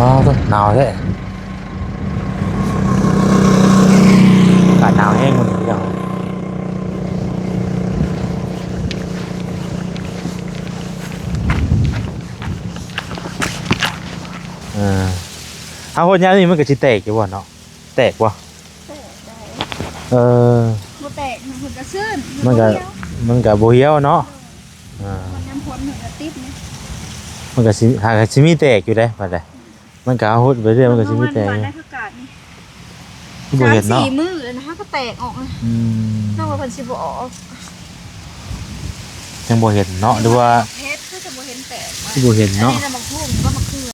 ອ້າວ ໜາວແທ້ ອາກາດໜາວແຮງມື້ນີ້ພີ່ນ້ອງ. ເອີ ເຮົາຫົດຍາມນີ້ມັນກໍຊິແຕກຢູ່ບໍ່ເນາະ? ແຕກບໍ່? ແຕກໄດ້ ເອີ ບໍ່ແຕກ ມັນກໍຊື່ນ ມັນກໍ ມັນກໍບໍ່ຫ່ຽວເນາະ. ເອີ ອາ ມັນຍາມຝົນມັນກໍຕິດນີ້ ມັນກໍຊິ ຫາກະຊິມີແຕກຢູ່ເດ້ ບາດໃດ ມັນກໍເຮົາຫົດໄປເລື້ອຍ ມັນກໍຊິມີແຕກຢູ່. ຄືບໍ່ເຫັນເນາະ ສາມສີ່ມື້ແລ້ວນະ ຫາກະແຕກອອກນະ. ອືມ ເຮົາວ່າເພິ່ນຊິບໍ່ອອກ ຍັງບໍ່ເຫັນເນາະ ຫຼືວ່າເຫັດ ຄືຈະບໍ່ເຫັນແຕກ ຄືບໍ່ເຫັນເນາະ. ອັນນີ້ນະ ໝາກຫຸ່ງກັບໝາກເຂືອ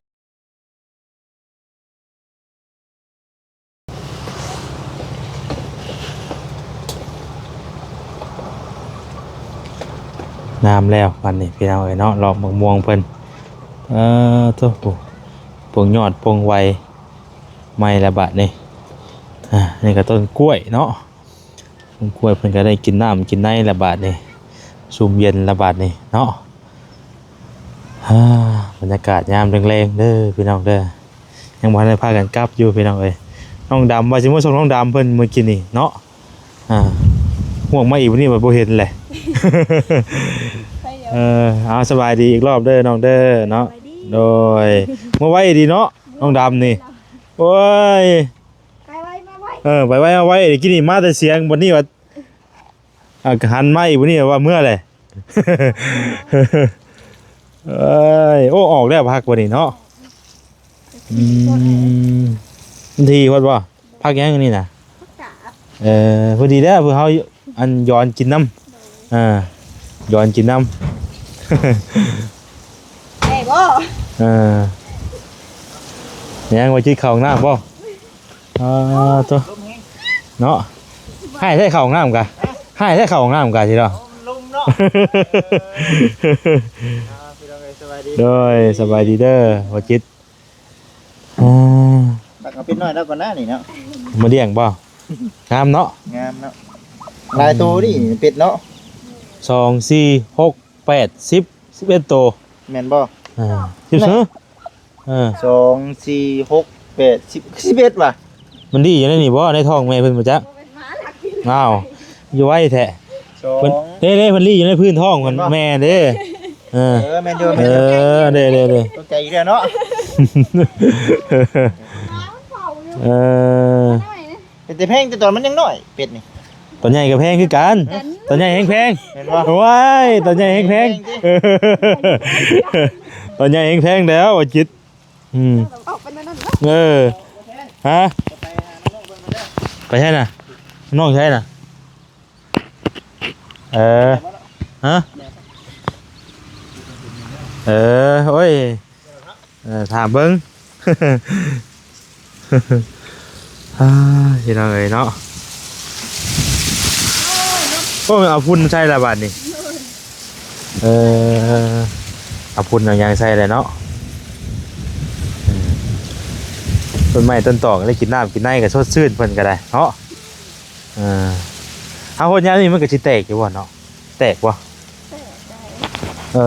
ງາມແລ້ວບັດນີ້ພີ່ນ້ອງເອີຍເນາະ ດອກໝາກມ່ວງເພິ່ນ. ເອີ ໂທ້ ປົງຍອດປົງໄວໃໝ່ລະບາດນີ້. ອາ ນີ້ກໍຕົ້ນກ້ວຍເນາະ ຕົ້ນກ້ວຍເພິ່ນກໍໄດ້ກິນນ້ຳກິນໃນລະບາດນີ້ ຊຸ່ມເຢັນລະບາດນີ້ເນາະ. ອາ ບັນຍາກາດຍາມແລງໆເດີພີ່ນ້ອງເດີ ຍັງບໍ່ທັນໄດ້ພາກັນກັບຢູ່ພີ່ນ້ອງເອີຍ. ນ້ອງດຳວ່າຊິມາສົ່ງນ້ອງດຳເພິ່ນມື້ກີ້ນີ້ເນາະ. ອາ ຫ່ວງມາອີກມື້ນີ້ບັດບໍ່ເຫັນແຫຼະ. ເອີ ເອົາ ສະບາຍດີອີກລອບເດີນ້ອງເດີເນາະ. ໂດຍ ມາໄວດີເນາະ ນ້ອງດຳນີ້. ໂອ້ຍ ໄປໄວມາໄວ ເອີ ໄປໄວມາໄວ. ກີ້ນີ້ມາແຕ່ສຽງ ບັດນີ້ວ່າ ອາ ກະຫັນມາອີກ ມື້ນີ້ວ່າເມືອແຫຼະ. ເອີຍ ໂອ້ ອອກແລ້ວຜັກບັດນີ້ເນາະ. ອືມ ມັນຖີ່ໂພດບໍ່? ຜັກຫຍັງອັນນີ້ນະ? ຜັກກາດ. ເອີ ພໍດີແລ້ວ ເພື່ອເຮົາ ອັນ ຢອນກິນນຳ. ເອີ ຢອນກິນນຳ. ແມ່ບໍ່? ເອີ ຍັງວ່າຈິດເຂົ້າຫ້ອງນ້ຳບໍ່? ອາ ໂທ້ ເນາະ ຮ້າຍແທ້ເຂົ້າຫ້ອງນ້ຳກະ ຮ້າຍແທ້ເຂົ້າຫ້ອງນ້ຳກະ ຊິເນາະ. ໂດຍ ສະບາຍດີເດີ ບໍ່ຈິດ. ອາ ຕັກເອົາເປັດນ້ອຍແລ້ວກ່ອນນະນີ້ເນາະ ມາລ້ຽງບໍ່? ງາມເນາະ ງາມເນາະ ຫຼາຍໂຕນີ້ເປັດເນາະ. ສອງ ສີ່ ຫົກ ແປດ ສິບ ສິບເອັດໂຕ ແມ່ນບໍ່? ເອີ ສິບ ເອີ ສອງ ສີ່ ຫົກ ແປດ ສິບ ສິບເອັດຫວາ? ມັນລີ້ຢູ່ໃນນີ້ບໍ່? ໃນທ້ອງແມ່ເພິ່ນບໍ່ຈັກ. ອ້າວ ຢູ່ໄວແທ້. ເພິ່ນ ເດ້ໆ ເພິ່ນລີ້ຢູ່ໃນພື້ນທ້ອງເພິ່ນ ແມ່ເດ້. ເອີ ເອີ ແມ່ນຢູ່ ເອີ ເດ້ໆໆ ຕົກໃຈອີກແລ້ວເນາະ. ເອີ ເປັນແຕ່ແພງແຕ່ຕອນມັນຍັງນ້ອຍ ເປັດນີ້. ຕອນໃຫຍ່ກໍແພງຄືກັນ ຕອນໃຫຍ່ແຮງແພງ ແມ່ນບໍ່? ໂອ້ຍ ຕອນໃຫຍ່ແຮງແພງ ແພງຕິ ຕອນໃຫຍ່ແຮງແພງແລ້ວ ບໍ່ຈິດ. ອືມ ອອກໄປນັ້ນເນາະ. ເອີ ຮະ ໄປໃສນະ? ນ້ອງໃສນະ? ເອີ ຮະ ເອີ ໂອ້ຍ ເອີ ຖາມເບິ່ງ. ອ້າ ພີ່ນ້ອງເອີຍເນາະ ໂອ້ຍ ເອົາຝຸ່ນໃສ່ລະບາດນີ້. ເອີ ເອົາຝຸ່ນເອົາຫຍັງໃສ່ແລ້ວເນາະ. ເອີ ຕົ້ນໄມ້ຕົ້ນຕອກໄດ້ກິນນ້ຳກິນໃນກໍສົດຊື່ນເພິ່ນກໍໄດ້ເນາະ. ເອີ ເຮົາຫົດຍາມນີ້ມັນກໍຊິແຕກຢູ່ບໍ່ເນາະ? ແຕກບໍ່? ແຕກໄດ້ ເອີ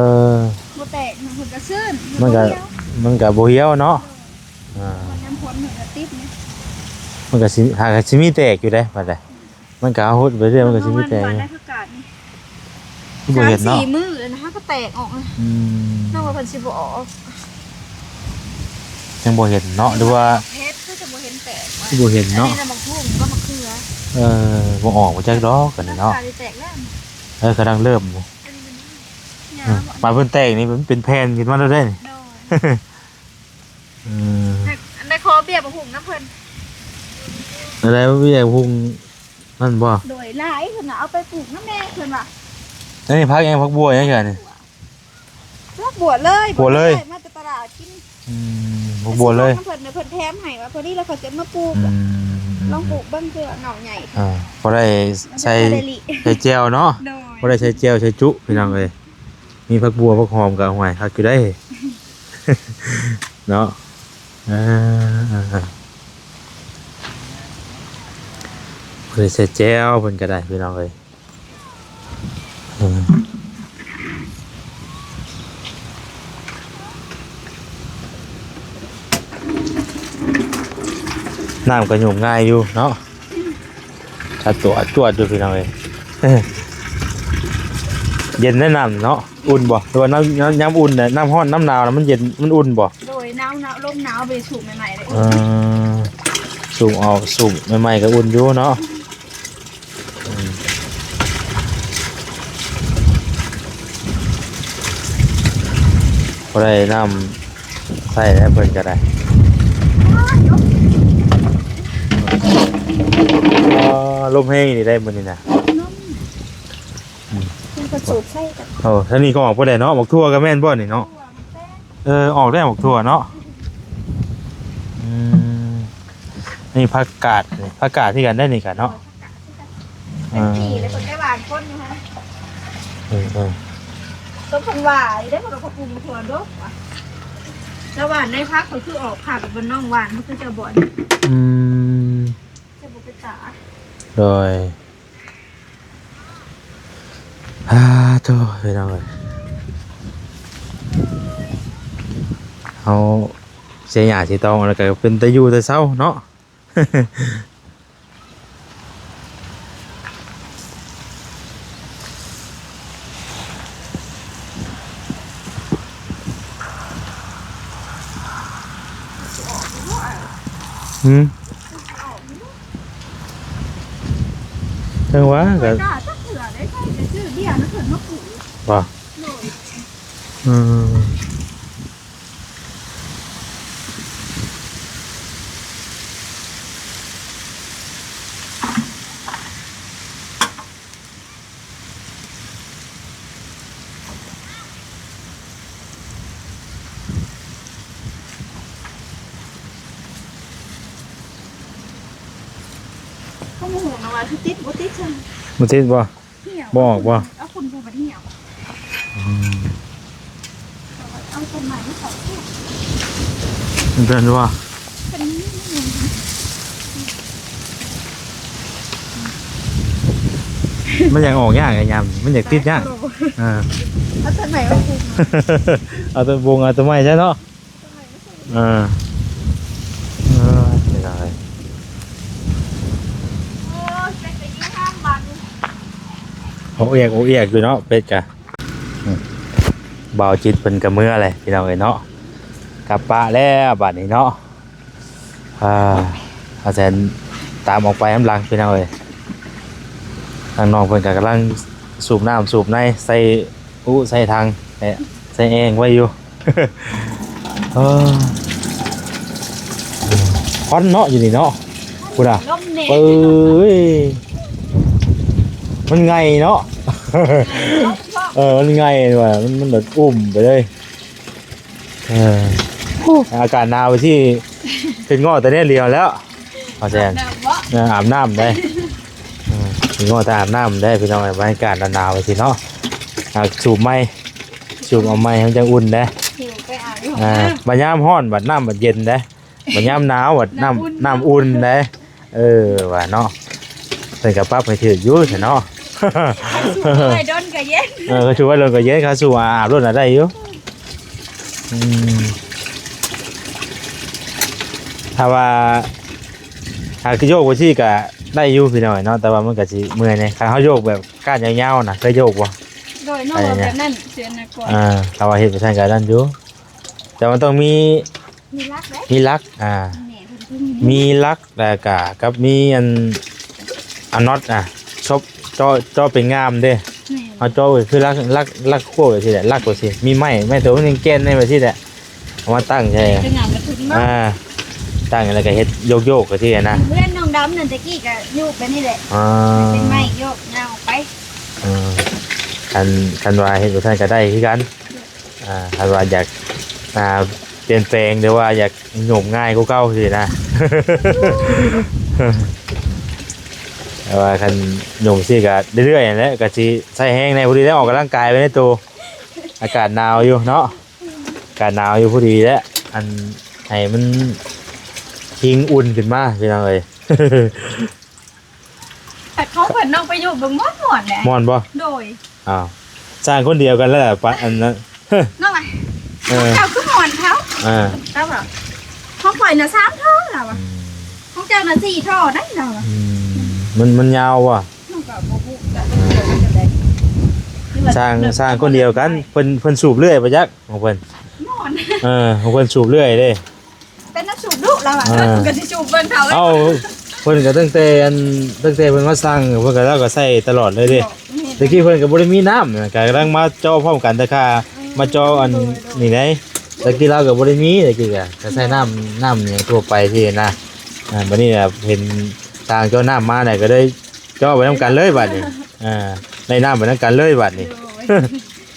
ບໍ່ແຕກ ມັນກໍຊື່ນ ມັນກໍ ມັນກໍບໍ່ຫ່ຽວເນາະ. ເອີ ມັນຍາມຝົນມັນກໍຕິດນີ້ ມັນກໍຊິ ຫາກະຊິມີແຕກຢູ່ເດ້ ບາດໃດ ມັນກໍເຮົາຫົດໄປເລື້ອຍ ມັນກໍຊິມີແຕກ. ຄືບໍ່ເຫັນເນາະ ສາມສີ່ມື້ແລ້ວນະ ຫາກະແຕກອອກນະ. ອືມ ເຮົາວ່າເພິ່ນຊິບໍ່ອອກ ຍັງບໍ່ເຫັນເນາະ ຫຼືວ່າເຫັດ ຄືຈະບໍ່ເຫັນແຕກ ຄືບໍ່ເຫັນເນາະ. ອັນນີ້ນະ ໝາກຫຸ່ງກັບໝາກເຂືອ ເອີ ບໍ່ອອກບໍ່ຈັກດອກ ອັນນີ້ເນາະ ກະແຕກແລ້ວ. ເອີ ກຳລັງເລີ່ມ ອັນນີ້ມັນຍາວ ບາດເພິ່ນແຕກນີ້ ມັນເປັນແຜ່ນຂຶ້ນມາແລ້ວເດ້. ໂດຍ ເອີ ອັນໃດຂໍເບ້ຍໝາກຫຸ່ງນຳເພິ່ນ ອັນໃດເບ້ຍໝາກຫຸ່ງນັ້ນບໍ່? ໂດຍ ຫຼາຍເພິ່ນວ່າ ເອົາໄປປູກນຳແມ່ເພິ່ນວ່າ. ອັນນີ້ຜັກຫຍັງ? ຜັກບົວຫຍັງ? ອັນນີ້ ຜັກບົວເລີຍ ບົວເລີຍ ມາແຕ່ຕະຫຼາດກິນ. ອືມ ຜັກບົວເລີຍ ເພິ່ນ ເພິ່ນແຖມໃຫ້ວ່າ ພໍດີແລ້ວເຂົາຈະມາປູກ. ອືມ ລອງປູກເບິ່ງ ເພື່ອເຫງົາໃຫຍ່ ອ່າ ພໍໄດ້ໃສ່ ໃສ່ແຈ່ວເນາະ. ໂດຍ ພໍໄດ້ໃສ່ແຈ່ວໃສ່ຈຸ ພີ່ນ້ອງເອີຍ. ມີຜັກບົວຜັກຫອມກໍ ໂອ້ຍ ຄັກຢູ່ໄດ໋ເນາະ. ເອີ ເພິ່ນໃສ່ແຈ່ວເພິ່ນກໍໄດ້ ພີ່ນ້ອງເອີຍ. ເອີ ນ້ຳກໍຫຍຸ້ມງ່າຍຢູ່ເນາະ ຖ້າຕົວະຈວດຢູ່ ພີ່ນ້ອງເອີຍ. ເຢັນແດ່ນ້ຳເນາະ. ອຸ່ນບໍ່ ຫຼືວ່ານ້ຳ ຍາມ ຍາມອຸ່ນນະ ນ້ຳຮ້ອນ ນ້ຳໜາວນະ ມັນເຢັນ ມັນອຸ່ນບໍ່? ໂດຍ ໜາວໆ ລົມໜາວ ໄປສູບໃໝ່ໆ ເລີຍ. ເອີ ສູບເອົາ ສູບໃໝ່ໆ ກໍອຸ່ນຢູ່ເນາະ. ອືມ ບໍ່ໄດ້ນ້ຳໃຊ້ແລ້ວ ເພິ່ນກໍໄດ້. ອໍ ລົມແຮງອີ່ຫຼີໄດ໋ມື້ນີ້ນະ. ອືມ ເພິ່ນກໍສູບໃສ່ກັນ. ໂອ້ ທາງນີ້ກໍອອກບໍ່ໄດ້ເນາະ. ບັກຖົ່ວກໍແມ່ນບໍ່ນີ້ເນາະ? ເອີ ອອກແລ້ວບັກຖົ່ວເນາະ. ອືມ ນີ້ຜັກກາດ ນີ້ຜັກກາດຄືກັນໄດ໋ນີ້ກະເນາະ. ເອີ ເປັນປີແລ້ວ ເພິ່ນໄດ້ຫວ່ານຄົນຢູ່ຫັ້ນ. ເອີ ເອີ ຕົວເພິ່ນຫວ່ານຢູ່ເດ້ ເພິ່ນກໍປູກຖົ່ວດົກວ່າ ແຕ່ຫວ່ານໃນຜັກກໍຄືອອກຜັກ ເພິ່ນນ້ອງຫວ່ານ ມັນຄືຈະບ່ອນ. ອືມ ຈະບໍ່ໄປຕາກ. ໂດຍ. ອາ ໂທ້ ພີ່ນ້ອງເອີຍ ເຮົາເສຍຫຍ້າເສຍຕອງ ແລ້ວກໍເປັນຕາຢູ່ຕາເຊົາເນາະ. ຫືມ ຈັ່ງວ່າກໍ ຂ້ອຍກ້າຈັກເທື່ອເດ້ ຂ້ອຍໄປຊື້ເບຍນຳເພິ່ນມາປູກ. ບໍ່? ໂດຍ. ອືມ ເຂົາບໍ່ຮູ້ນະວ່າຊິຕິດບໍ່ຕິດຊັ້ນ. ບໍ່ຕິດບໍ່? ບໍ່ອອກບໍ່? ເອົາຝຸ່ນຜູ້ບັດຫ່ຽວ. ອືມ ເອົາຕົ້ນໄມ້ມາເຂົ້າ. ມັນເປັນວ່າ ມັນຍັງອອກຍາກ ຍາມມັນຢາກຕິດຍາກ. ເອີ ເອົາຕົ້ນໄມ້ມາປູກ. ເອົາຕົ້ນບົງ ເອົາຕົ້ນໄມ້ໃສ່ເນາະ. ເອີ ເອີ ເສຍດາຍ. ໂອ້ຍ ເປັດກໍຍິງຫ້າມບັດ. ໂອກແອກ ໂອກແອກຢູ່ເນາະ ເປັດກະ. ອືມ ບ່າວຈິດເພິ່ນກໍເມືອແຫຼະ ພີ່ນ້ອງເອີຍເນາະ. ກັບປະແລ້ວບາດນີ້ເນາະ. ອ່າ ອາແສນຕາມອອກໄປນຳຫຼັງ ພີ່ນ້ອງເອີຍ. ທາງນ້ອງເພິ່ນກໍກຳລັງສູບນ້ຳສູບໃນ ໃສ່ອຸໃສ່ຖັງ ແລະ ໃສ່ແອ່ງໄວ້ຢູ່. ເອີ ຄວັນເນາະ ຢູ່ນີ້ເນາະ ພຸ້ນນະ. ເອີຍ ມັນໄງ່ເນາະ. ເອີ ມັນໄງ່ວ່າ ມັນ ມັນແບບອຸ້ມໄປເລີຍ. ເອີ ໂອ້ ອາກາດໜາວຊີ້ ຂຶ້ນເງາະແຕ່ແນວດຽວແລ້ວ ວ່າແຊນ. ອາບນ້ຳບໍ່? ເອີ ອາບນ້ຳໄດ໋. ເອີ ຂຶ້ນເງາະແຕ່ອາບນ້ຳໄດ໋ ພີ່ນ້ອງ. ບັນຍາກາດໜາວໆ ຊີ້ເນາະ ອາ ສູບໃໝ່ ສູບເອົາໃໝ່ ມັນຈັ່ງອຸ່ນໄດ໋. ຫິວໄປອາບຢູ່ຫ້ອງນ້ຳ. ອ່າ ບັດຍາມຮ້ອນ ບັດນ້ຳບັດເຢັນໄດ໋. ບັດຍາມໜາວ ບັດນ້ຳ ນ້ຳ ນ້ຳອຸ່ນໄດ໋. ເອີ ວ່າເນາະ ເພິ່ນກໍປັບໃຫ້ຖືກຢູ່ຊັ້ນເນາະ. ຄັນສູບໄວ້ດົນກໍເຢັນ. ເອີ ຄັນສູບໄວ້ດົນກໍເຢັນ ຄັນສູບອາບໂລດນະໄດ້ຢູ່. ອືມ ຖ້າວ່າ ຖ້າຄືໂຍກໄປຊີ້ກໍໄດ້ຢູ່ ພີ່ນ້ອງເນາະ, ແຕ່ວ່າມັນກໍຊິເມື່ອຍແດ່ ຄັນເຮົາໂຍກແບບກ້ານຍາວໆນະ. ເຄີຍໂຍກບໍ່? ໂດຍ ນ້ອງວ່າແບບນັ້ນ ເຊນນະກອນ. ອ່າ ຖ້າວ່າເຮັດໄປຊັ້ນກໍນັ້ນຢູ່ ແຕ່ມັນຕ້ອງມີ ມີຫຼັກເດ້ ມີຫຼັກ ອ່າ ແມ່ນເພິ່ນຄືມີ ມີຫຼັກ ແລ້ວກະກັບມີອັນ ອັນນັອດ ອ່າ ຊອບ ເຈາະ ເຈາະເປັນງ່າມເດ້. ແມ່ນ ເຮົາເຈາະກໍຄືຫຼັກ ຫຼັກ ຫຼັກຂົ້ວຈັ່ງຊີ້ແຫຼະ ຫຼັກຈັ່ງຊີ້ ມີໄມ້ ໄມ້ໂຕໜຶ່ງແກ່ນໄວ້ຈັ່ງຊີ້ແຫຼະ ເອົາມາຕັ້ງໃສ່ ເປັນງ່າມກະທຶນເນາະ. ອ່າ ຕັ້ງແລ້ວກະເຮັດໂຍກໆຈັ່ງຊີ້ນະ. ເຮືອນນ້ອງດຳນັ້ນແຕ່ກີ້ກະໂຍກແບບນີ້ແຫຼະ. ອ່າ ເປັນໄມ້ໂຍກຍາວອອກໄປ. ເອີ ຄັນ ຄັນວ່າເຮັດແບບຊັ້ນກະໄດ້ຄືກັນ. ອ່າ ຄັນວ່າຢາກ ອ່າ ປ່ຽນແປງ ຫຼືວ່າຢາກໂຍມງ່າຍກວ່າເກົ່າຊີ້ນະ ແຕ່ວ່າຄັນໂຍມຊີ້ກະເລື້ອຍໆຫັ້ນແຫຼະ ກະຊິໃຊ້ແຮງແດ່. ພໍດີໄດ້ອອກກຳລັງກາຍໄປໃນໂຕ ອາກາດໜາວຢູ່ເນາະ ອາກາດໜາວຢູ່ ພໍດີແຫຼະ ອັນ ໃຫ້ມັນຄິງອຸ່ນຂຶ້ນມາ ພີ່ນ້ອງເອີຍ. ແຕ່ເຂົາເພິ່ນນ້ອງໄປຢູ່ເບິ່ງມ່ວນໆແຫຼະ. ມ່ວນບໍ່? ໂດຍ. ອ້າວ ສ້າງຄົນດຽວກັນແລ້ວລະ ປະ ອັນນັ້ນ ນ້ອງລະ ເອີ ເຈົ້າຄືມ່ວນເຂົາ. ອ່າ ລາວວ່າ ຂອງຂ້ອຍນະສາມເທົ່າ ລາວວ່າ. ອືມ ຂອງເຈົ້ານະສີ່ທໍ່ໄດ໋ເນາະ. ອືມ ມັນ ມັນຍາວບໍ່? ເຮົາກໍບໍ່ຮູ້ ກໍບໍ່ຮູ້ຄືກັນໄດ໋. ສ້າງ ສ້າງຄົນດຽວກັນ ເພິ່ນ ເພິ່ນສູບເລື້ອຍບໍ່ຈັກ ຂອງເພິ່ນ. ເອີ ຂອງເພິ່ນສູບເລື້ອຍເດ້. ເປັນນັກສູບດຸລາວອະ. ເອີ ເພິ່ນກໍຊິສູບເບິ່ງເຂົາ. ເອົ້າ ເພິ່ນກໍຕັ້ງແຕ່ອັນ ຕັ້ງແຕ່ເພິ່ນມາສ້າງ ເພິ່ນກໍ ລາວກໍໃສ່ຕະຫຼອດເລີຍເດ້. ແມ່ນ ແຕ່ກີ້ເພິ່ນກໍບໍ່ໄດ້ມີນ້ຳນະ ກໍກຳລັງມາເຈາະພ້ອມກັນ ແຕ່ຄ່າ ອືມ ມາເຈາະອັນ ໂດຍ ໂດຍ ນີ້ໄດ໋. ແຕ່ກີ້ລາວກໍບໍ່ໄດ້ມີ ແຕ່ກີ້ກໍ ກໍໃສ່ນ້ຳ ນ້ຳຫຍັງທົ່ວໄປຊີ້ນະ. ອ່າ ບັດນີ້ນະ ເຫັນທາງເຈາະນ້ຳມານະ ກໍເລີຍເຈາະໄປນຳກັນເລີຍບັດນີ້. ອ່າ ໄດ້ນ້ຳໄປນຳກັນເລີຍບັດນີ້.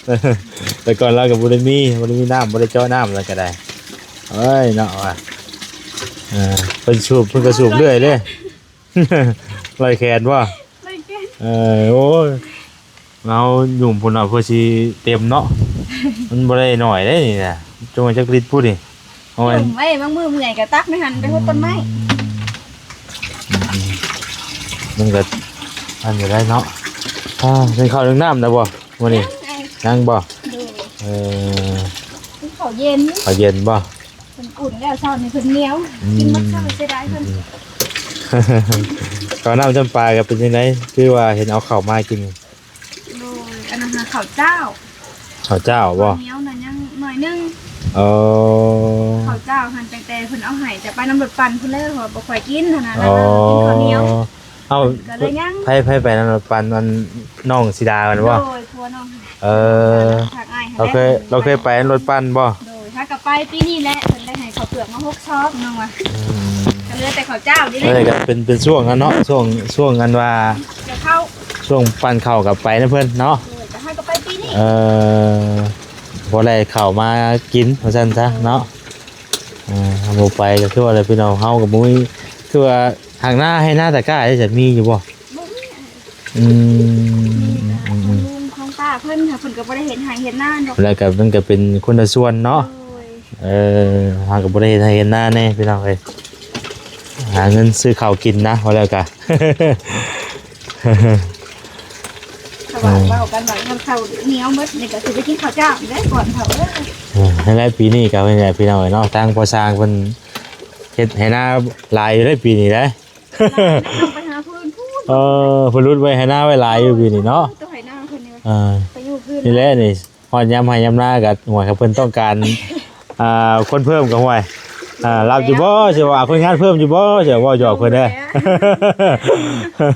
ໂດຍ ແຕ່ກ່ອນລາວກໍບໍ່ໄດ້ມີ ບໍ່ໄດ້ມີນ້ຳ ບໍ່ໄດ້ເຈາະນ້ຳ ແລ້ວກໍໄດ້. ໂອ້ຍເນາະວ່າ ເອີ ເພິ່ນສູບ ເພິ່ນກໍສູບເລື້ອຍເດ້. ລອຍແຂນບໍ່? ລອຍແຂນ. ເອີ ໂອ້ຍ ເຮົາຫຍຸ້ມພຸ້ນນະ ເພື່ອຊິເຕັມເນາະ. ມັນບໍ່ໄດ້ໜ້ອຍເດ້ນີ້ນະ ຈົງຈັກລິດພຸ້ນນີ້. ເອົາໄວ້ ຫຍຸ້ມໄວ້ ບາງມື້ເມື່ອຍກໍຕັກໃນຫັ້ນ ໄປຫົດຕົ້ນໄມ້. ອືມ ອືມ ມັນກໍອັນນີ້ໄດ້ເນາະ. ອ່າ ກິນເຂົ້າກິນນ້ຳແລ້ວບໍ່ມື້ນີ້? ຍັງ ຍັງບໍ່? ໂດຍ ເອີ ກິນເຂົ້າເຢັນ. ເຂົ້າເຢັນບໍ່? ເພິ່ນອຸ່ນແລ້ວ ເຊົ້ານີ້ເພິ່ນໜຽວ. ອືມ ກິນໝົດເຊົ້າເສຍດາຍເພິ່ນ. ອືມ ເຂົ້ານ້ຳຈຳປາກໍເປັນຈັ່ງໃດ? ຄືວ່າເຫັນເອົາເຂົ້າມາກິນ. ໂດຍ ອັນນັ້ນຫາເຂົ້າເຈົ້າ. ເຂົ້າເຈົ້າບໍ່? ເຂົ້າໜຽວນະຍັງໜ້ອຍໜຶ່ງ. ເອີ ເຂົ້າເຈົ້າຫັ້ນ ຕັ້ງແຕ່ເພິ່ນເອົາໃຫ້ຈະໄປນຳລົດປັ່ນພຸ້ນແຫຼະ ເພາະວ່າບໍ່ຄ່ອຍກິນຫັ້ນນະ. ອໍ ລາວກິນເຂົ້າໜຽວ. ເອົ້າ ກໍເລີຍຍັງ. ໃຜ ໃຜໄປນຳລົດປັ່ນ? ອັນນ້ອງສີດາແມ່ນບໍ່? ໂດຍ ຜົວນ້ອງ. ເອີ ທາງອ້າຍ ລາວເຄີຍ ລາວເຄີຍໄປນຳລົດປັ່ນບໍ່? ໂດຍ ຫາກໍໄປປີນີ້ແຫຼະ ເພິ່ນໄດ້ໃຫ້ເຂົ້າເປືອກມາຫົກຊອບນ້ອງວ່າ. ອືມ ກໍເຫຼືອແຕ່ເຂົ້າເຈົ້ານີ້ແຫຼະ. ເອີ ກໍເປັນ ເປັນຊ່ວງນັ້ນເນາະ ຊ່ວງ ຊ່ວງອັນວ່າ ກ່ຽວເຂົ້າ ຊ່ວງປັ່ນເຂົ້າກໍໄປນຳເພິ່ນເນາະ. ໂດຍ ກໍຫາກໍໄປປີນີ້. ເອີ ບໍ່ໄດ້ເຂົ້າມາກິນວ່າຊັ້ນຊະເນາະ. ເອີ ບໍ່ໄປກໍຄືວ່າແຫຼະພີ່ນ້ອງ ເຮົາກໍບໍ່ມີ ຄືວ່າຫາງນາ ໄຮ່ນາຕະກ້ານີ້ຈະມີຢູ່ບໍ່? ບໍ່ມີ. ອືມ ມີແຕ່ຂອງລຸງຂອງປ້າເພິ່ນ ເພິ່ນກໍບໍ່ໄດ້ເຮັດໄຮ່ເຮັດນາດອກ. ແລ້ວກໍມັນກໍເປັນຄົນລະສ່ວນເນາະ. ໂດຍ ເອີ ເຮົາກໍບໍ່ໄດ້ເຮັດໄຮ່ເຮັດນາແດ່ພີ່ນ້ອງເອີຍ ຫາເງິນຊື້ເຂົ້າກິນນະ ວ່າແລ້ວກໍ. ຖ້າວ່າເວົ້າກັນວ່າເຂົ້າໜຽວໝົດນີ້ກໍຊິໄດ້ກິນເຂົ້າຈ້າງເດ້ກ່ອນເຂົາເອີຍ. ເອີ ນັ້ນແຫຼະ ປີນີ້ກໍເປັນແບບພີ່ນ້ອງເອີຍເນາະ ທາງພໍ່ຊ່າງເພິ່ນເຮັດໄຮ່ນາຫຼາຍຢູ່ເດ້ປີນີ້ເດ້. ໄປຫາຜູ້ອື່ນພຸ້ນ. ເອີ ເພິ່ນຫຼຸດໄວ້ໄຮ່ນາໄວ້ຫຼາຍຢູ່ປີນີ້ເນາະ. ໂອ້ ໄຮ່ນາເພິ່ນນີ້ ເອີ ໄປຢູ່ພື້ນ ນີ້ແຫຼະນີ້ ຮອດຍາມໄຮ່ຍາມນາກໍ ໂອ້ຍ ຄັນເພິ່ນຕ້ອງການ ອ່າ ຄົນເພີ່ມກໍ ໂອ້ຍ ອ່າ ຮັບຢູ່ບໍ່ ຊິວ່າເອົາຄົນງານເພີ່ມຢູ່ບໍ່ ຊິເວົ້າຫຍອກເພິ່ນເດ້.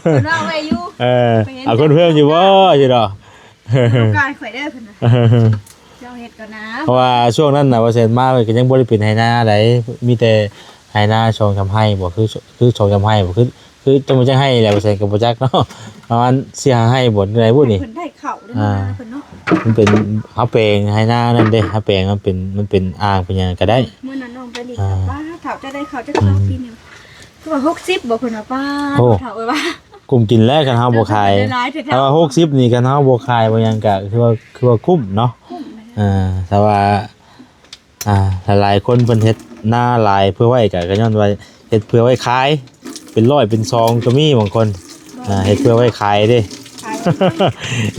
ເພິ່ນວ່າໄວ້ຢູ່ ເອີ ເອົາຄົນເພີ່ມຢູ່ບໍ່ ຊິດອກ ຕ້ອງການຂ້ອຍເດີເພິ່ນວ່າ. ເຈົ້າເຮັດກ່ອນນະ ເພາະວ່າຊ່ວງນັ້ນນະ ວ່າແຊນມາເພິ່ນກໍຍັງບໍ່ໄດ້ເປັນໄຮ່ນາໃດ ມີແຕ່ໄຮ່ນາສອງສາມໄຮ່ບໍ່ ຄື ຄືສອງສາມໄຮ່ບໍ່ ຄື ຄືຈະມາຈັກໄຮ່ແຫຼະ ວ່າແຊນກໍບໍ່ຈັກເນາະ ປະມານສີ່ຫ້າໄຮ່ບໍ່ ໃດບໍ່ນີ້. ເພິ່ນໄດ້ເຂົ້າເດ້ ອ່າ ນາເພິ່ນເນາະ ມັນເປັນ ເຮົາແປງໄຮ່ນານັ້ນເດ້ ເຮົາແປງມັນເປັນ ມັນເປັນອ່າງເປັນຫຍັງກໍໄດ້. ມື້ນັ້ນນ້ອງໄປຫຼິ້ນ ອ່າ ວ່າຖ້າເຈົ້າໄດ້ເຂົ້າຈັກ ອືມ ຊອບປີນີ້ ຄືວ່າຫົກສິບບໍ່ ເພິ່ນວ່າ ປ້າ ໂອ້ ເຖົ້າເອີຍວ່າ ກຸ້ມກິນແລ້ວ ຄັນເຮົາບໍ່ຂາຍ. ເຈົ້າກໍໄດ້ຫຼາຍແທ້ໆ ຖ້າວ່າຫົກສິບນີ້ ຄັນເຮົາບໍ່ຂາຍບໍ່ຫຍັງກະຄືວ່າ ຄືວ່າກຸ້ມເນາະ. ກຸ້ມນະ ເອີ ຖ້າວ່າ ອ່າ ຫຼາຍໆຄົນເພິ່ນເຮັດນາຫຼາຍເພື່ອໄວ້ ກະ ກະຍ້ອນວ່າເຮັດເພື່ອໄວ້ຂາຍ ເປັນຮ້ອຍເປັນສອງກໍມີບາງຄົນ. ອ່າ ເຮັດເພື່ອໄວ້ຂາຍເດ້ ຂາຍ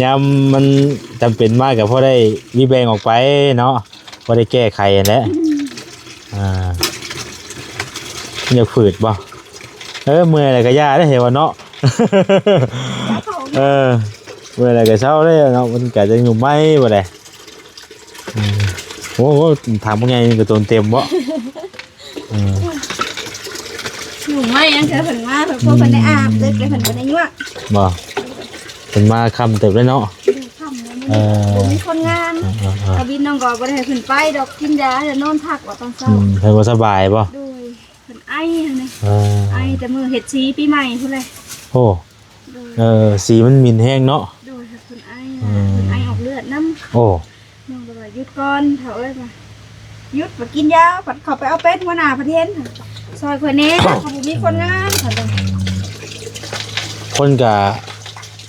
ຍາມມັນຈຳເປັນມາກະພໍໄດ້ມີແບ່ງອອກໄປເນາະ. ພໍໄດ້ແກ້ໄຂຫັ້ນແຫຼະ. ອ່າ ຢາກຝືດບໍ່? ເອີ ເມື່ອຍແລ້ວກໍຢ່າເດ້ ເຫັນວ່າເນາະ. ເອີ ເມື່ອຍແລ້ວກໍເຊົາເດ້ເນາະ ມັນກໍຈະຫຍຸ້ມໃໝ່ບໍ່ໄດ້. ອືມ ໂອ້ໂຫ ຖັງບັກໃຫຍ່ນີ້ກໍຕົນເຕັມບໍ່? ເອີ ຫຍຸ້ມໃໝ່ ຍັງເທື່ອເພິ່ນມາ ເພິ່ນ ເພິ່ນໄດ້ອາບເລີຍ ເພິ່ນບໍ່ໄດ້ຍົວະບໍ່? ເພິ່ນມາຄ່ຳເຕີບເລີຍເນາະ. ຄ່ຳແລ້ວ ເອີ ບໍ່ມີຄົນງານ. ເອີ ເອີ ເອີ ທະວິນນ້ອງກໍບໍ່ໄດ້ໃຫ້ເພິ່ນໄປດອກ ກິນຢາແລ້ວນອນພັກວ່າຕອນເຊົ້າ. ອືມ ເພິ່ນບໍ່ສະບາຍບໍ່? ໂດຍ ເພິ່ນໄອຫັ້ນນະ. ເອີ ໄອແຕ່ມື້ເຮັດສີປີໃໝ່ພຸ້ນແຫຼະ. ໂອ້ ໂດຍ ເອີ ສີມັນໝິ່ນແຮງເນາະ. ໂດຍ ເພິ່ນໄອ ເອີ ເພິ່ນໄອອອກເລືອດນຳ. ໂອ້ ນ້ອງກໍວ່າຢຸດກ່ອນເຖົ້າເອີຍ ວ່າຢຸດ ວ່າກິນຢາ ພັດເຂົາໄປເອົາເປັດຫົວໜ້າ ພັດເຫັນ ຊ່ອຍຂ້ອຍແດ່ ເຂົາບໍ່ມີຄົນງານ ເຂົາວ່າ. ຄົນກະ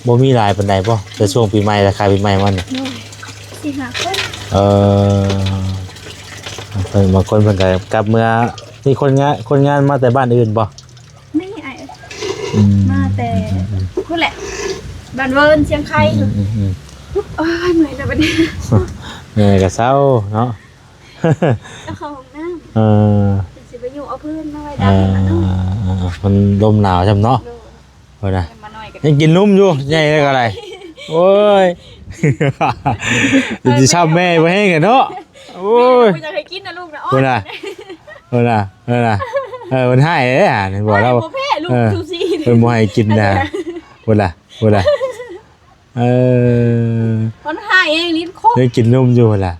ບໍ່ມີຫຼາຍປານໃດບໍ່ ແຕ່ຊ່ວງປີໃໝ່ ລະຄາຍປີໃໝ່ມານີ້? ໂດຍ ສີ່ຫ້າຄົນ. ເອີ ເພິ່ນບາງຄົນເພິ່ນກະກັບເມືອ ມີຄົນງານ ຄົນງານມາແຕ່ບ້ານອື່ນບໍ່? ນີ້ອ້າຍ ອືມ ມາແຕ່ ອືມ ພຸ້ນແຫຼະ ບ້ານເວີນ ຊຽງໄຄ. ອືມ ອືມ ອືມ ໂອ້ຍ ເມື່ອຍແລ້ວບັດນີ້ ເມື່ອຍກໍເຊົາເນາະ ເຈົ້າເຂົ້າຫ້ອງນ້ຳ. ເອີ ຊິໄປຍູ້ເອົາພື້ນມາໄວ້ ເອີ ດັງໃຫ້ມັນເນາະ. ມັນລົມໜາວຊ້ຳເນາະ. ໂດຍ ພຸ້ນນະ ເອີ ມາໜ້ອຍກໍ ຍັງກິນນົມຢູ່ ໃຫຍ່ແລ້ວກໍໄດ້. ໂອ້ຍ ຊິຊ້ຳແມ່ບໍ່ແຮງເນາະ. ໂອ້ຍ ບໍ່ຢາກໃຫ້ກິນນະລູກນະ. ພຸ້ນນະ ພຸ້ນນະ ເອີ ເອີ ມັນຮ້າຍເດ້ ເຫັນບໍ່ລາວ ບໍ່ແພ້ລູກ ເອີ ຊູຊີ ເພິ່ນບໍ່ໃຫ້ກິນນະ. ອັນນີ້ ພຸ້ນລະ ພຸ້ນລະ ເອີ ມັນຮ້າຍແຮງ ຫຼິ້ນຄົບ ໄດ້ກິນນົມຢູ່ພຸ້ນລະ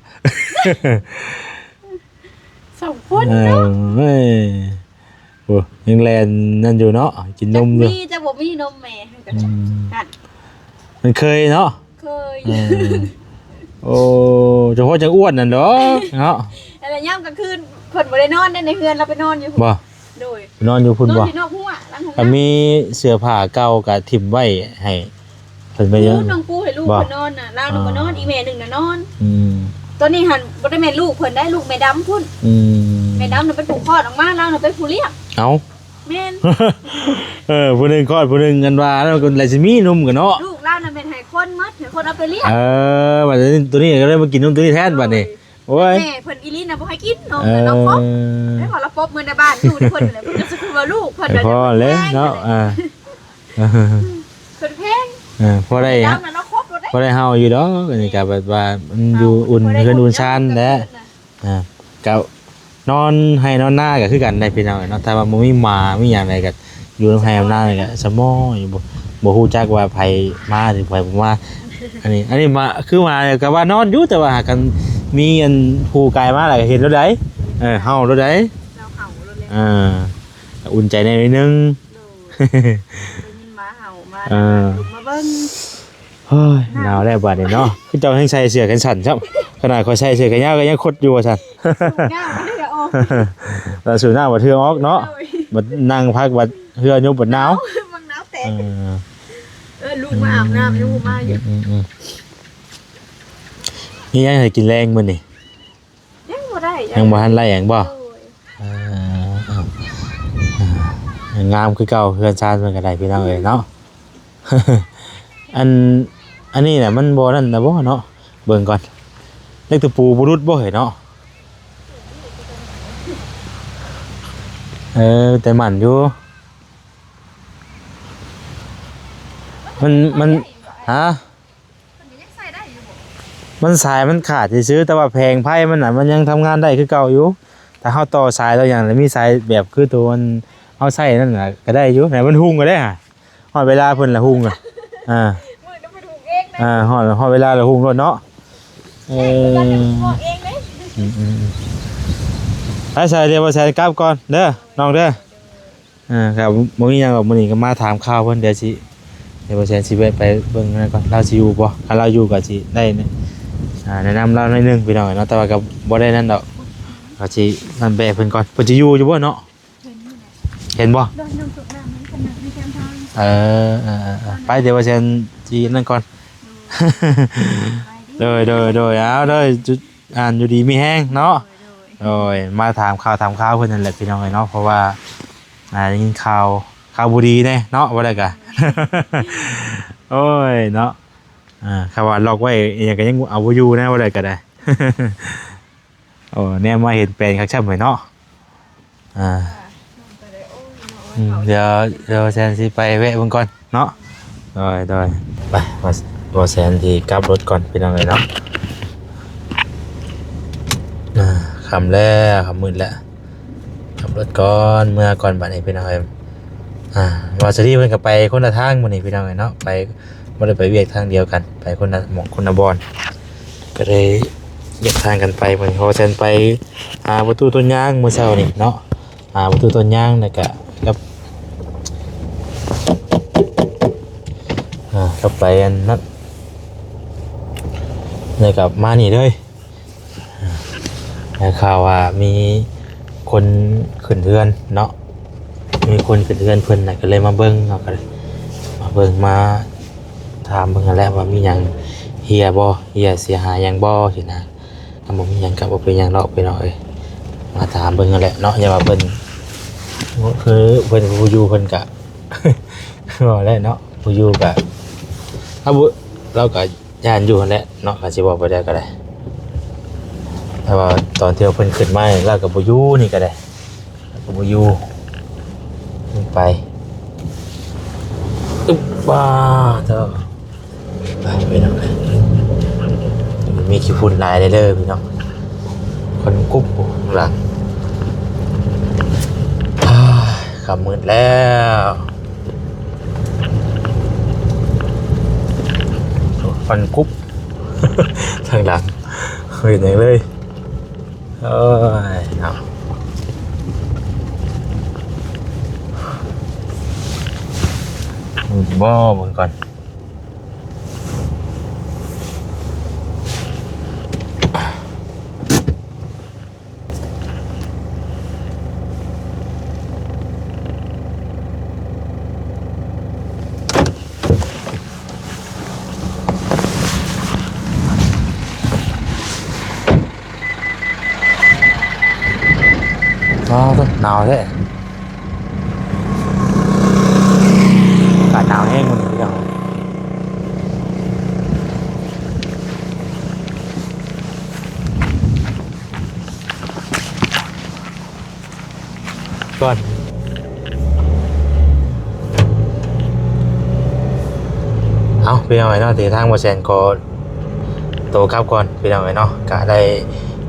ສອງຄົນເນາະ. ເອີ ໂອ້ ຍັງແລ່ນນັ້ນຢູ່ເນາະ ກິນນົມຢູ່. ຈັກມີຈັກບໍ່ມີນົມແມ່ ອືມ ນັ້ນ ມັນເຄີຍເນາະ ເຄີຍ. ເອີ ໂອ້ ເຈົ້າພໍ່ຈັ່ງອ້ວນນັ້ນດອກເນາະ. ແລ້ວຍາມກາງຄືນເພິ່ນບໍ່ໄດ້ນອນໃນເຮືອນ ລາວໄປນອນຢູ່ພຸ້ນ. ບໍ່ ໂດຍ ໄປນອນຢູ່ພຸ້ນບໍ່? ນອນຢູ່ນອກຮົ້ວຫຼັງຫ້ອງນ້ຳ. ກໍມີເສື້ອຜ້າເກົ່າກໍຖິ້ມໄວ້ໃຫ້ເພິ່ນໄປ. ໂອ້ ນ້ອງປູໃຫ້ລູກເພິ່ນນອນນະ ລາວນະບໍ່ນອນ ອີ່ແມ່ໜຶ່ງນະນອນ. ອືມ ຕອນນີ້ຫັ້ນບໍ່ໄດ້ແມ່ນລູກເພິ່ນໄດ໋ ລູກແມ່ດຳພຸ້ນ. ອືມ ແມ່ດຳນະເປັນຜູ້ຄອດອອກມາ ລາວນະເປັນຜູ້ລ້ຽງ. ເອົ້າ ແມ່ນ ເອີ ຜູ້ໜຶ່ງຄອດ ຜູ້ໜຶ່ງອັນວ່າ ແລ້ວກໍລະຊິມີນົມກັນເນາະ. ລູກລາວນະແມ່ນໃຫ້ຄົນໝົດ ໃຫ້ຄົນເອົາໄປລ້ຽງ. ເອີ ບັດນີ້ໂຕນີ້ກໍໄດ້ມາກິນນົມໂຕນີ້ແທນບັດນີ້. ໂອ້ຍ ແມ່ເພິ່ນອີ່ຫຼີນະບໍ່ໃຫ້ກິນນົມ ເອີ ແລ້ວເນາະ. ເພາະລະປົບເມືອໃນບ້ານຢູ່ນຳເພິ່ນແຫຼະ ເພິ່ນກໍຊິຄືວ່າລູກເພິ່ນ ພໍແລ້ວເນາະ. ເພິ່ນແພງ ເອີ ພໍໄດ້ ເຮົານະເຮົາຄົບໂລດເດ້ ພໍໄດ້ເຮົາຢູ່ດອກ. ອັນນີ້ກໍແບບວ່າມັນຢູ່ອຸ່ນເຮືອນອຸ່ນຊານແຫຼະ. ອ່າ ກໍນອນໄຮ່ນອນນາກໍຄືກັນໄດ໋ພີ່ນ້ອງເນາະ. ຖ້າວ່າບໍ່ມີໝາມີຫຍັງໃດກໍຢູ່ນຳໄຮ່ນຳນານີ້ແຫຼະ ສະໝໍຢູ່ ບໍ່ ບໍ່ຮູ້ຈັກວ່າໃຜມາຫຼືໃຜບໍ່ມາ. ອັນນີ້ ອັນນີ້ມາ ຄືມາກໍວ່ານອນຢູ່ ແຕ່ວ່າຫາກຄັນມີອັນຜູ້ກາຍມາແລ້ວກໍເຫັນໂລດໃດ໋. ເອີ ເຫົ່າໂລດໃດ໋. ເຮົາເຫົ່າໂລດແລ້ວ ເອີ ກໍອຸ່ນໃຈແດ່ໜ້ອຍໜຶ່ງ. ໂດຍ ໄດ້ຍິນໝາເຫົ່າມາ ເອີ ແລ້ວກໍລຸກມາເບິ່ງ. ໂອ້ຍ ໜາວແລ້ວບາດນີ້ເນາະ. ຄືເຈົ້າແຮ່ງໃສ່ເສື້ອແຂນສັ້ນຊ້ຳ ຂະໜາດຂ້ອຍໃສ່ເສື້ອແຂນຍາວກໍຍັງຄົດຢູ່ວ່າຊັ້ນ. ສູບນ້ຳບໍ່ເທື່ອອອກ ແລ້ວສູບນ້ຳບໍ່ເທື່ອອອກເນາະ. ໂດຍ ບັດນັ່ງພັກບັດເຫື່ອຍຸບບັດໜາວ ບັດໜາວແຕກ. ເອີ ເອີ ລູກມາອາບນ້ຳຢູ່ ມາຢູ່. ອືມໆໆ ມີຫຍັງໃຫ້ກິນແລງມື້ນີ້? ຍັງບໍ່ໄດ້ ຍັງບໍ່ທັນໄດ້ຫຍັງບໍ່? ໂດຍ ເອີ ເອີ ເອີ ງາມຄືເກົ່າ ເຮືອນຊານເພິ່ນກໍໄດ້ ພີ່ນ້ອງເອີຍເນາະ. ອັນ ອັນນີ້ນະ ມັນບໍ່ນັ້ນນະບໍ່ເນາະ? ເບິ່ງກ່ອນ ເຫຼັກຕະປູບໍ່ຫຼຸດບໍ່ເອີຍເນາະ? ເອີ ແຕ່ໝັ້ນຢູ່ ມັນ ມັນ ຮະ? ມັນສາຍມັນຂາດຊື່ໆ ແຕ່ວ່າແຜງໄຟມັນນະ ມັນຍັງທຳງານໄດ້ຄືເກົ່າຢູ່. ຖ້າເຮົາຕໍ່ສາຍຕໍ່ຫຍັງ ແລ້ວມີສາຍແບບຄືໂຕອັນເຮົາໃຊ້ນັ້ນນະ ກໍໄດ້ຢູ່ ໃຫ້ມັນຮຸ່ງກໍໄດ້ຫະ. ຮອດເວລາເພິ່ນລະຮຸ່ງ ອ່າ ມື້ນັ້ນເພິ່ນຮຸ່ງເອງເລີຍ. ອ່າ ຮອດ ຮອດເວລາລະຮຸ່ງໂລດເນາະ. ເອີ ເອີ ອືມໆໆ ໄປ ສາຍດຽວ ບໍ່ແຊນກັບກ່ອນເດີ ນ້ອງເດີ. ອ່າ ກໍບໍ່ມີຫຍັງດອກ ມື້ນີ້ກໍມາຖາມຂ່າວເພິ່ນ. ດຽວຊິ ດຽວບໍ່ແຊນຊິແວະໄປເບິ່ງນັ້ນກ່ອນ ລາວຊິຢູ່ບໍ່? ຄັນລາວຢູ່ກໍຊິໄດ້ ອ່າ ແນະນຳລາວໜ້ອຍໜຶ່ງ ພີ່ນ້ອງເນາະ. ແຕ່ວ່າກໍບໍ່ໄດ້ນັ້ນດອກ ກໍຊິນັ້ນແບະເພິ່ນກ່ອນ. ເພິ່ນຊິຢູ່ຢູ່ບໍ່ເນາະ? ເຫັນບໍ່? ໂດຍ ນ້ອງຕົກນ້ຳ ມັນກຳລັງມີແຄມທາງ. ເອີ ເອີ ເອີ ເອີ ໄປ ດຽວວ່າແຊນຊິນັ້ນກ່ອນ. ໂດຍ ໂດຍ ໂດຍ ໂດຍ ເອົາ ໂດຍ ຢູ່ ອ່າ ຢູ່ດີມີແຮງເນາະ. ໂດຍ ໂດຍ ໂດຍ ມາຖາມຂ່າວ ຖາມຂ່າວເພິ່ນນັ້ນແຫຼະ ພີ່ນ້ອງເອີຍເນາະ. ເພາະວ່າ ອ່າ ໄດ້ຍິນຂ່າວ ຂ່າວບໍ່ດີແດ່ເນາະ ວ່າໄດ້ກະ. ໂອ້ຍ ເນາະ ອ່າ ຄຳວ່າລັອກໄວ້ອີ່ຫຍັງກໍຍັງເອົາບໍ່ຢູ່ນະ ວ່າໄດ້ກໍໄດ້. ໂອ້ ແນມມາເຫັນແປນຄັກຊ້ຳເລີຍເນາະ. ອ່າ ອືມ ດຽວ ດຽວແຊນຊິໄປແວະເບິ່ງກ່ອນເນາະ. ໂດຍ ໂດຍ ໄປ ວ່າ ວ່າແຊນຊິກັບລົດກ່ອນ ພີ່ນ້ອງເອີຍເນາະ. ອ່າ ຄ່ຳແລ້ວ ຄ່ຳມືດແລ້ວ ຂັບລົດກ່ອນ ເມືອກ່ອນບາດນີ້ ພີ່ນ້ອງເອີຍ. ອ່າ ວ່າສະດີເພິ່ນກໍໄປຄົນລະທາງມື້ນີ້ ພີ່ນ້ອງເອີຍເນາະ. ໄປ ບໍ່ໄດ້ໄປວຽກທາງດຽວກັນ ໄປຄົນລະໝ່ອງຄົນລະບ່ອນ ກໍເລີຍແຍກທາງກັນໄປ. ມື້ນີ້ເຮົາແຊນໄປຫາປະຕູຕົ້ນຍາງມື້ເຊົ້ານີ້ເນາະ. ຫາປະຕູຕົ້ນຍາງ ແລ້ວກະກັບ ອ່າ ກັບໄປອັນນັ້ນ ແລ້ວກະມານີ້ເລີຍ. ໄດ້ຂ່າວວ່າມີຄົນຂຶ້ນເຮືອນເນາະ ມີຄົນຂຶ້ນເຮືອນເພິ່ນນະ ກໍເລີຍມາເບິ່ງເນາະ. ກໍເລີຍມາເບິ່ງ ມາຖາມເບິ່ງຫັ້ນແຫຼະ ວ່າມີຫຍັງເຫ່ຍບໍ່ ເຫ່ຍເສຍຫາຍຫຍັງບໍ່ຊີ້ນະ. ຖ້າບໍ່ມີຫຍັງກໍບໍ່ເປັນຫຍັງດອກ ພີ່ນ້ອງເອີຍ. ມາຖາມເບິ່ງຫັ້ນແຫຼະເນາະ ຢ່າວ່າເພິ່ນ ຄືເພິ່ນ ຜູ້ຢູ່ເພິ່ນກະ ເວົ້າແຫຼະເນາະ ຜູ້ຢູ່ກະ ເຮົາບໍ່ ລາວກະ ຢ້ານຢູ່ຫັ້ນແຫຼະເນາະ ຄັນຊິເວົ້າໄປແລ້ວກໍໄດ້. ແຕ່ວ່າຕອນທີ່ວ່າເພິ່ນຂຶ້ນມານີ້ ລາວກໍບໍ່ຢູ່ນີ້ກໍໄດ້ ລາວກໍບໍ່ຢູ່. ໄປ ອຶບ ວ້າ ເດີ ໄປພີ່ນ້ອງ ມີຂີ້ຝຸ່ນຫຼາຍເດີພີ່ນ້ອງ ຄົນກຸບຢູ່ຂ້າງຫຼັງ ອ້າ ຄ່ຳມືດແລ້ວ ຄົນກຸບ ທາງຫຼັງ ເຮັດຫຍັງເລີຍ ໂອ້ຍເນາະ ບໍ່ ເບິ່ງກ່ອນ ອ້າວ ໜາວແທ້ ອາກາດໜາວແຮງມື້ນີ້ພີ່ນ້ອງ ກ່ອນ ເອົາ ພີ່ນ້ອງເອີຍເນາະ ທີ່ທາງບໍ່ແຊນກໍໂຕກັບກ່ອນ ພີ່ນ້ອງເອີຍເນາະ ກະໄດ້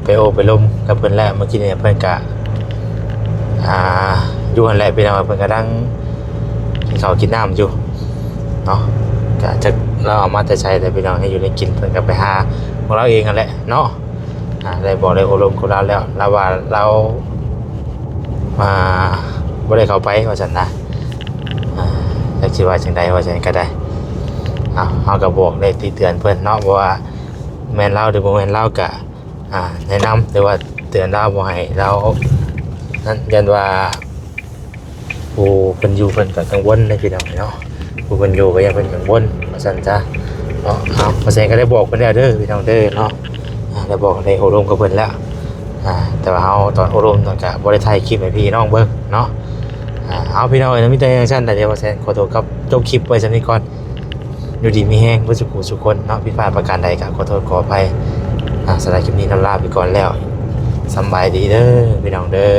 ໄປໂອ້ໄປລົມກັບເພິ່ນແລ້ວ ມື້ກີ້ນີ້ເພິ່ນກະ ອ່າ ຢູ່ຫັ້ນແຫຼະ ພີ່ນ້ອງເອີຍ ເພິ່ນກຳລັງກິນເຂົ້າກິນນ້ຳຢູ່ເນາະ ກະຈັກລາວເອົາມາແຕ່ໃສແຫຼະ ພີ່ນ້ອງ ໃຫ້ຢູ່ໃຫ້ກິນ ເພິ່ນກະໄປຫາຂອງລາວເອງຫັ້ນແຫຼະເນາະ. ອ່າ ໄດ້ບອກໄດ້ໂອ້ລົມກັບລາວແລ້ວ ລາວວ່າລາວ ອ່າ ບໍ່ໄດ້ເຂົ້າໄປວ່າຊັ້ນນະ ອ່າ ຈັກຊິວ່າຈັ່ງໃດວ່າຊັ້ນກໍໄດ້ ເຮົາກໍບອກໄດ້ຕິເຕືອນເພິ່ນເນາະ ບໍ່ວ່າແມ່ນລາວ ຫຼື ບໍ່ແມ່ນລາວ ກະ ອ່າ ແນະນຳ ຫຼືວ່າເຕືອນລາວ ບໍ່ໃຫ້ລາວນັ້ນ ຢ້ານວ່າ ຜູ້ເພິ່ນຢູ່ເພິ່ນກໍກັງວົນເດ້ພີ່ນ້ອງເນາະ ຜູ້ເພິ່ນຢູ່ກໍຢ້ານເພິ່ນກັງວົນວ່າຊັ້ນຊະເນາະ ເອົາ ບໍ່ແຊນກໍໄດ້ບອກເພິ່ນແລ້ວເດີພີ່ນ້ອງເດີເນາະ ອ່າ ໄດ້ບອກໄດ້ໂອ້ລົມກັບເພິ່ນແລ້ວ ອ່າ ແຕ່ວ່າເຮົາຕອນໂອ້ລົມນັ້ນກໍບໍ່ໄດ້ຖ່າຍຄລິບໃຫ້ພີ່ນ້ອງເບິ່ງເນາະ ອ່າ ເອົາ ພີ່ນ້ອງເອີຍ ມີແຕ່ຈັ່ງຊັ້ນແຫຼະ ດຽວບໍ່ແຊນຂໍໂທດກັບຈົບຄລິບໄວ້ສ່ຳນີ້ກ່ອນ ຢູ່ດີມີແຮງເບິດສູ່ຜູ້ສູ່ຄົນເນາະ ຜິດພາດປະການໃດກໍຂໍໂທດຂໍອະໄພ ອ່າ ສຳລັບຄລິບນີ້ລຳລາໄປກ່ອນແລ້ວ ສຳບາຍດີເດີພີ່ນ້ອງເດີ.